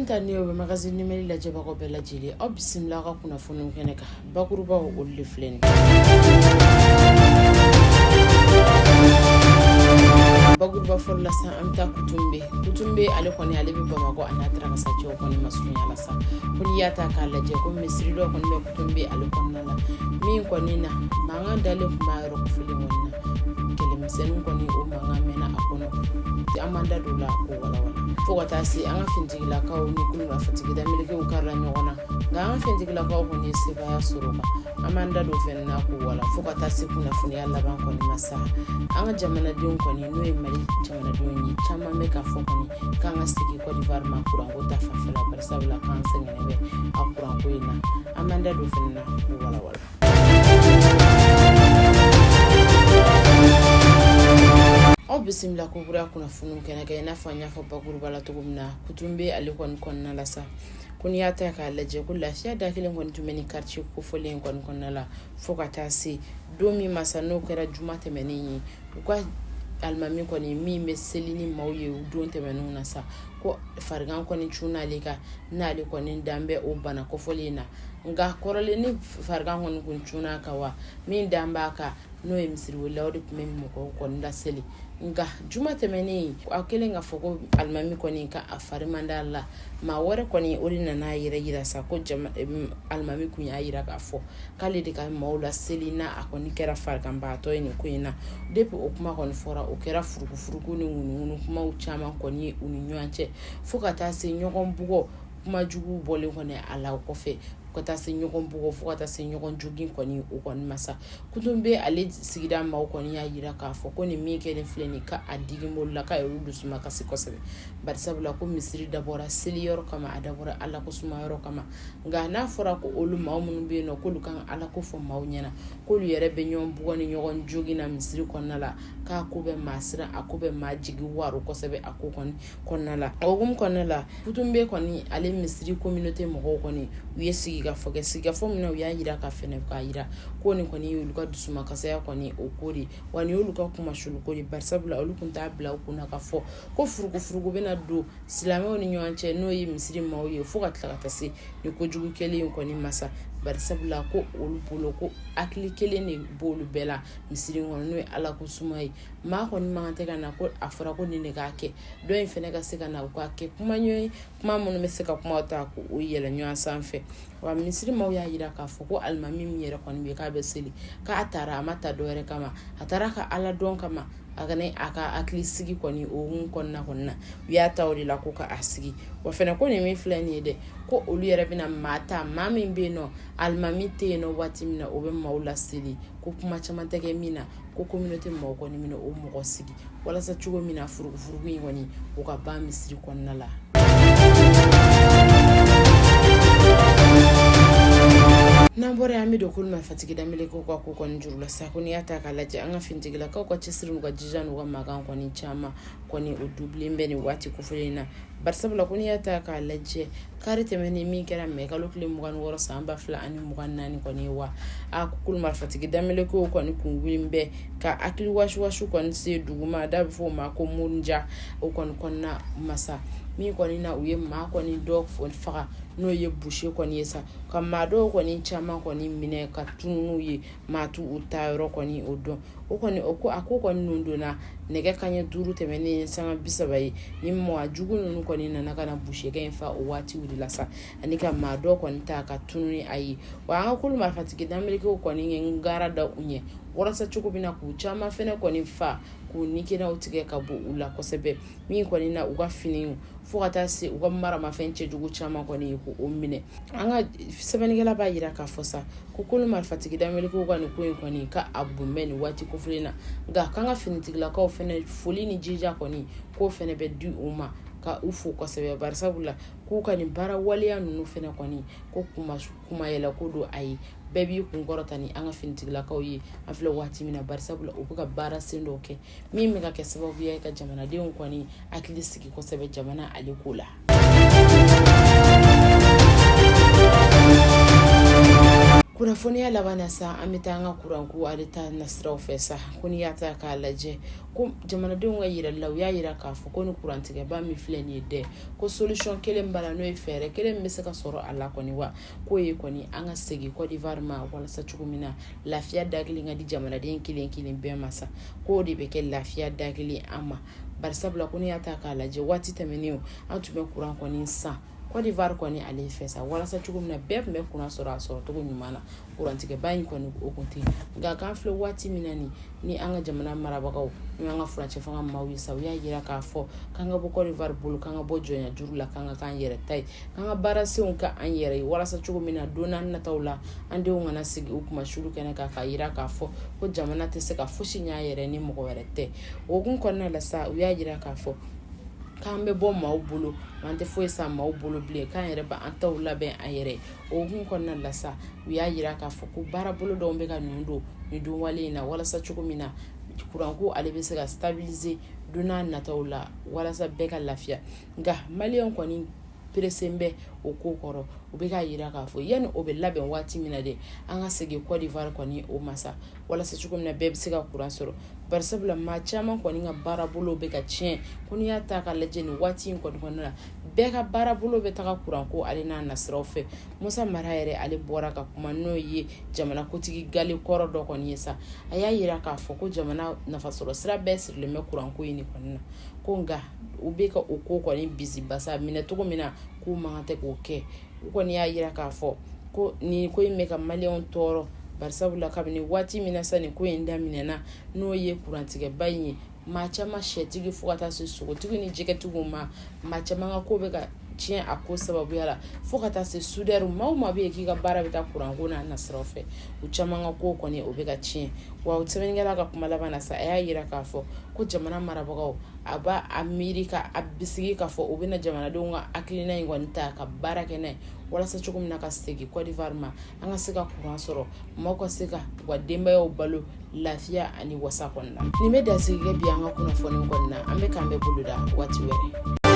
ta ni o bɛ magazine numérique lajɛbagaw bɛɛ lajɛlen, aw bisimila aw ka kunnafoniw kɛnɛ kan. Bakurubaw olu de filɛ nin. Bakuruba fɔlɔ la sa, an bɛ taa Kutunbe. Kutunbe ale kɔni, ale bɛ Bamakɔ a n'a tarakasacɛw kɔni masurunya la sa. Ko n'i y'a ta k'a lajɛ, ko misiri dɔ kɔni bɛ Kutunbe ale kɔnɔna la, min kɔni na mankan dalen tun b'a yɔrɔ kofɔlen kɔni na, kɛlɛmisɛnnin kɔni o mankan mɛnna a kɔnɔ. An b'an da don o la k'o walawala, fo ka taa se an ka finitigilakaw ni kulu marifatigi damelekew karila ɲɔgɔn na. Nka an ka finitigilakaw kɔni ye sebaaya sɔrɔ kan. An b'an da don fɛnɛ na k'o wala, fo ka taa se kunnafoniya laban kɔni ma sa. An ka jamanadenw kɔni, n'o ye Mali jamanadenw ye, caman bɛ k'a fɔ kɔni k'an ka segin Côte d'Ivoire ma kuranko ta fanfɛla, barisabula k'an sɛgɛnnen bɛ a kuranko in na. An b'an da don fɛnɛ na k'o walawala. Aw bisimila kokura kunnafoniw kɛnɛ kan. I n'a fɔ an y'a fɔ bakuruba la cogo min na, Kutunbe ale kɔni kɔnɔna la sa, ko n'i y'a ta k'a lajɛ, ko lafiya da kelen kɔni tun bɛ nin quartier kofɔlen in kɔni kɔnɔna la, fo ka taa se don min ma sa, n'o kɛra juma tɛmɛnen ye. U ka alimami kɔni min bɛ seli ni maaw ye don tɛmɛnenw na sa, ko farigan kɔni cunna ale kan, n'ale kɔni dan bɛ o bana kofɔlen in na. Nka kɔrɔlen ni farigan kɔni kun cunna kan, wa min dan b'a kan, n'o ye misiriwelelaw de tun bɛ mɔgɔw kɔni laseli. Nka juma tɛmɛnen, a kɛlen k'a fɔ ko alimami kɔni ka a fari man d'a la, maa wɛrɛ kɔni o de nana a yɛrɛ yira sa, ko alimami kun y'a yira k'a fɔ k'ale de ka maaw laseli n'a a kɔni kɛra fariganbaatɔ ye nin ko in na. Depuis o kuma kɔni fɔra, o kɛra furukufuruku ni ŋunuŋunu kumaw caman kɔni ye u ni ɲɔgɔn cɛ, fo ka taa se ɲɔgɔn bugɔ kuma jugu bɔlen kɔni a la. O kɔfɛ, ka taa se ɲɔgɔn bugɔ, fo ka taa se ɲɔgɔn jogin kɔni, o kɔni ma sa. Kutunbe ale sigida maaw kɔni y'a yira k'a fɔ ko nin min kɛlen filɛ nin, ka a digi bolo la, k'a y'olu dusuma kasi kosɛbɛ, barisabula ko misiri dabɔra seli yɔrɔ kama, a dabɔra Ala ko suma yɔrɔ kama. Nka n'a fɔra ko olu maaw minnu bɛ yen nɔ, k'olu kan Ala ko fɔ maaw ɲɛna, k'olu yɛrɛ bɛ ɲɔgɔn bugɔ ni ɲɔgɔn jogin na misiri kɔnɔna la, k'a ko bɛ maa siran, a ko bɛ maa jigi waro kosɛbɛ a ko kɔni kɔnɔna la. O hukumu kɔnɔna la, Kutunbe kɔni ale misiri communauté mɔgɔw kɔni, u ye sigikafɔ kɛ, sigikafɔ min na u y'a yira ka fɛnɛ k'a yira ko nin kɔni y'olu ka dusumakasaya kɔni o ko de, wa nin y'olu ka kunmasuli ko de, barisabula olu kun t'a bila u kunna k'a fɔ ko furukufuruku bɛna don silamɛw ni ɲɔgɔn cɛ, n'o ye misiri maaw ye, fo ka tila ka taa se ni kojugu kɛlen in kɔni ma sa, barisabula ko olu bolo ko hakili kelen de b'olu bɛɛ la misiri kɔnɔ, n'o ye Ala ko suma ye. Maa kɔni man kan tɛ ka na ko a fɔra ko nin de k'a kɛ, dɔ in fɛnɛ ka se ka na u ka kɛ kuma ɲɔgɔn ye, kuma minnu bɛ se ka kuma ta k'o yɛlɛ ɲɔgɔn sanfɛ. Wa misiri maaw y'a yira k'a fɔ ko alimami min yɛrɛ kɔni bɛ k'a bɛ seli, k'a taara, a ma ta dɔ wɛrɛ kama, a taara ka Ala dɔn kama, a kana a ka hakili sigi kɔni o hukumu kɔnɔna kɔni na, u y'a ta o de la ko ka a sigi. Wa fɛnɛ ko nin min filɛ nin ye dɛ, ko olu yɛrɛ bɛna maa ta, maa min bɛ yen nɔ, alimami tɛ yen nɔ waati min na, o bɛ maaw laseli, ko kuma caman tɛ kɛ min na, ko communauté mɔgɔw kɔni bɛna o mɔgɔ sigi walasa cogo min na furukufuruku in kɔni o ka ban misiri kɔnɔna la. N'an bɔra yen, an bɛ don kulu marifatigi damelekɛw ka ko kɔni juru la sa. Ko n'i y'a ta k'a lajɛ, an ka finitigilakaw ka cɛsiri n'u ka jija n'u ka makan kɔni caman kɔni o dubilen bɛ nin waati kofɔlen in na, barisabula ko n'i y'a ta k'a lajɛ, kari tɛmɛnen min kɛra mɛ kalo tile 26 san 2024 kɔni ye, wa a kulu marifatigi damelekɛw kɔni kun wulilen bɛ ka hakili wasuwasu kɔni se duguma da bɛ fɔ o ma ko Murunja, o kɔni kɔnɔna masa min kɔni na, u ye maa kɔni dɔ faga, n'o ye boucher kɔni ye sa, ka maa dɔw kɔni caman kɔni minɛ ka tunun n'u ye, maa t'u u taa yɔrɔ kɔni o dɔn. O kɔni o ko a ko kɔni ninnu donna nɛgɛ kanɲɛ 5 tɛmɛnen sanga 30 ye, ni maa jugu ninnu kɔni nana ka na busekɛ in fa o waatiw de la sa, ani ka maa dɔ kɔni ta ka tunun ni a ye. Wa an ka kulu marifatigi damelekɛw kɔni ye ngara da u ɲɛ walasa cogo min na k'u caman fɛnɛ kɔni fa, k'u nikɛnɛw tigɛ ka bɔ u la kosɛbɛ, min kɔni na u ka finiw, fo ka taa se u ka maramafɛn cɛjugu caman kɔni ye k'o minɛ. An ka sɛbɛnnikɛla b'a yira k'a fɔ sa ko kulu marifatigi damelekɛw ka nin ko in kɔni ka a bon bɛ nin waati kofɔlen na, nka k'an ka finitigilakaw fɛnɛ foli ni jija kɔni k'o fɛnɛ bɛ di u ma, ka u fo kosɛbɛ, barisabula k'u ka nin baara waleya ninnu fɛnɛ kɔni ko kumayɛlɛ ko don a ye, bɛɛ b'i kun kɔrɔta ni an ka finitigilakaw ye an filɛ waati min na, barisabula u bɛ ka baara sen dɔw kɛ min bɛ ka kɛ sababu ye ka jamanadenw kɔni hakili sigi kosɛbɛ jamana ale ko la. Kunnafoniya laban na sa, an bɛ taa an ka kuranko ale ta nasiraw fɛ sa. Ko n'i y'a ta k'a lajɛ, ko jamanadenw ka yirali la, u y'a yira k'a fɔ ko ni kurantigɛba min filɛ nin ye dɛ, ko solution kelen b'a la, n'o ye fɛɛrɛ kelen min bɛ se ka sɔrɔ a la kɔni, wa k'o ye kɔni an ka segin Côte d'Ivoire ma, walasa cogo min na lafiya da kelen ka di jamanaden kelen kelen bɛɛ ma sa, k'o de bɛ kɛ lafiya da kelen an ma. Barisabula ko n'i y'a ta k'a lajɛ, waati tɛmɛnen an tun bɛ kuran kɔni san Côte d'Ivoire kɔni ale fɛ sa, walasa cogo min na bɛɛ tun bɛ kuran sɔrɔ a sɔrɔ cogo ɲuman na, kurantigɛba in kɔni o kun tɛ. Nka k'an filɛ waati min na nin ni an ka jamana marabagaw, n'o y'an ka furancɛ fanga maaw ye sa, u y'a yira k'a fɔ k'an ka bɔ Côte d'Ivoire bolo, k'an ka bɔ jɔnya juru la, k'an ka k'an yɛrɛ ta ye, k'an ka baarasenw ka an yɛrɛ ye, walasa cogo min na don n'a nataw la an denw kana sigi u kunmasulu kɛnɛ kan k'a yira k'a fɔ ko jamana tɛ se ka fosi ɲɛ a yɛrɛ ni mɔgɔ wɛrɛ tɛ. O hukumu kɔnɔna la sa, u y'a yira k'a fɔ k'an bɛ bɔ maaw bolo, an tɛ foyi san maaw bolo bilen, k'an yɛrɛ b'an taw labɛn an yɛrɛ. O hukumu kɔnɔna la sa, u y'a yira k'a fɔ ko baarabolo dɔw bɛ ka ninnu don nin don wale in na, walasa cogo min na kuranko ale bɛ se ka stabiliser don n'a nataw la, walasa bɛɛ ka lafiya. Nka maliyɛnw kɔni peresen bɛ o ko kɔrɔ, u bɛ k'a yira k'a fɔ yanni o bɛ labɛn waati min na dɛ, an ka segin Côte d'Ivoire kɔni o ma sa, walasa cogo min na bɛɛ bɛ se ka kuran sɔrɔ. Barisabula maa caman kɔni ka baarabolo bɛ ka tiɲɛ. Ko n'i y'a ta ka lajɛ nin waati in kɔni kɔnɔna la, bɛɛ ka baarabolo bɛ taga kuranko ale n'a nasiraw fɛ. Musa Mara yɛrɛ ale bɔra ka kuma, n'o ye jamana kotigi gale kɔrɔ dɔ kɔni ye sa. A y'a yira k'a fɔ ko jamana nafasɔrɔ sira bɛɛ sirilen bɛ kuranko in kɔni na, ko nka u bɛ ka o ko kɔni bisibasa minɛ cogo min na, k'u man kan tɛ k'o kɛ. U kɔni y'a yira k'a fɔ ko nin ko in bɛ ka maliyɛnw tɔɔrɔ, barisabula kabini waati min na sa nin ko in daminɛna, n'o ye kurantigɛba in ye, maa caman, sɛtigi fo ka taa se sogotigi ni jɛgɛtigiw ma, maa caman ka ko bɛ ka tiɲɛ a ko sababuya la, fo ka taa se soudeur. Maa o maa bɛ yen k'i ka baara bɛ taa kuranko n'a nasiraw fɛ, u caman ka ko kɔni o bɛ ka tiɲɛ. Wa sɛbɛnnikɛla ka kuma laban na sa, a y'a yira k'a fɔ ko jamana marabagaw a b'a a miiri ka a bisigi k'a fɔ u bɛna jamanadenw ka hakilina in kɔni ta ka baara kɛ n'a ye, walasa cogo min na ka segin Côte d'Ivoire ma, an ka se ka kuran sɔrɔ, maaw ka se ka u ka denbayaw balo lafiya ani wasa kɔnɔna. Nin bɛ dansigi kɛ bi an ka kunnafoni kɔnɔna. An bɛ k'an bɛn boloda waati wɛrɛ.